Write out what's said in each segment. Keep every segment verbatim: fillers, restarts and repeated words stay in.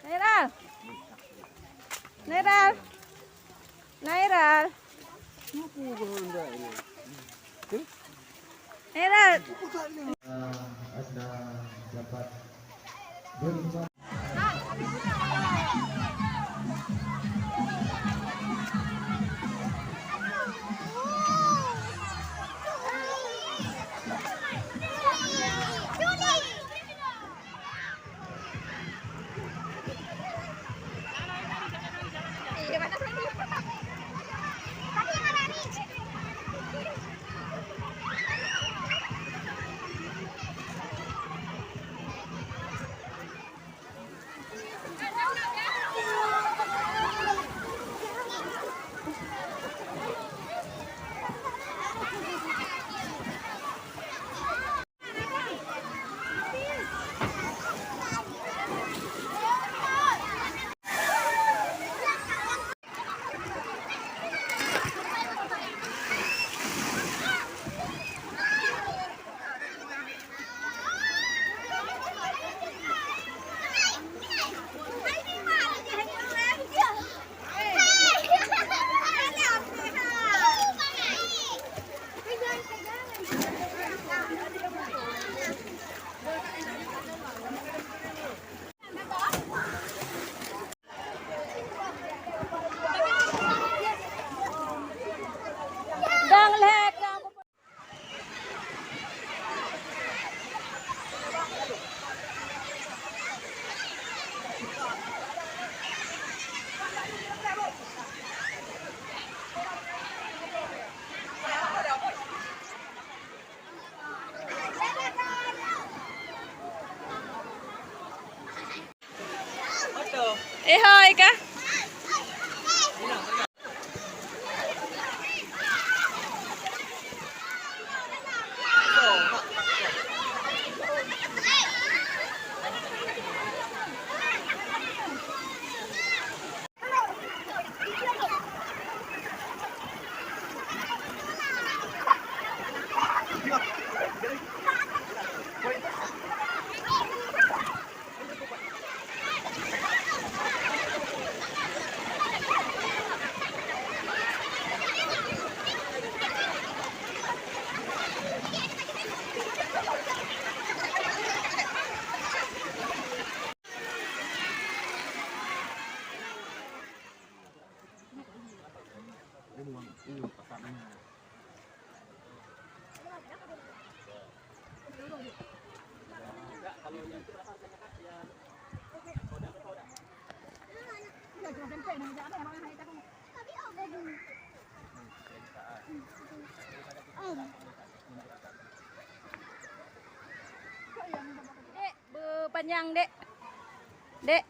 Nairal. Nairal. Nairal. Nairal. Eh, hai kah? Dek, beupanyang, Dek. Dek.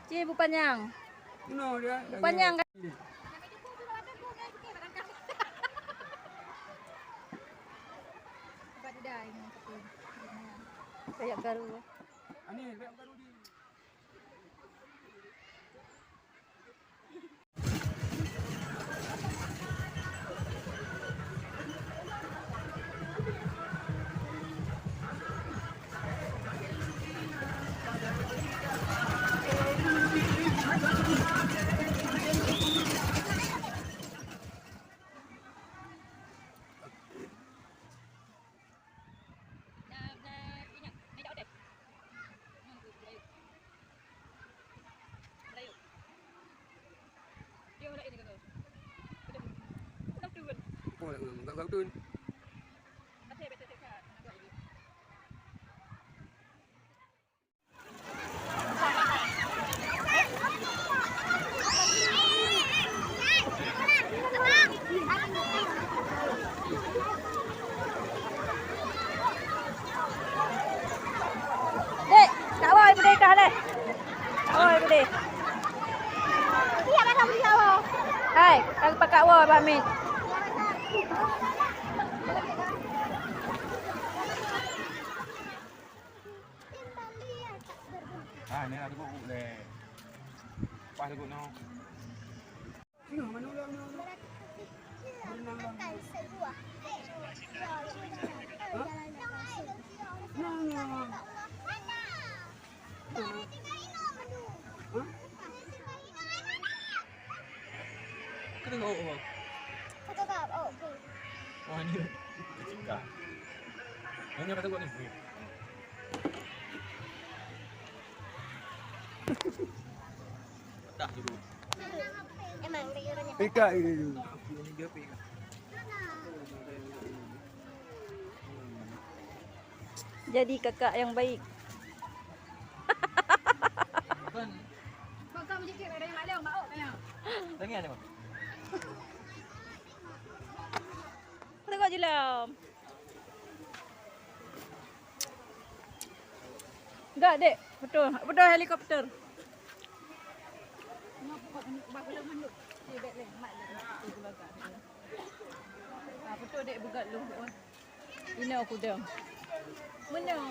Ci beupanyang. Beupanyang kan? Kayak garu. Dek, kak woi beudeh kah leh. Kak woi beudeh. Hai, kak pakak woi Bang Mit. Ah, ni ada gubuk leh. Pas gubuk no. Kata kau, oh. Kata kau, oh, pun. Oh, ini. Kecil kah? Hanya kata kau ni. Dah dulu. Emang dia orangnya. Pika ini dulu. Ini dia pika. Jadi kakak yang baik. Bukan. Kau, kau mencekik, ada yang maklum, mauk, tanya. Tanya ada, Bang. Tengok je lah. Enggak, Dek. Betul. Betul helikopter. Ah, betul, Dek, beugöt lôn. Inoe kudong. Meunoe.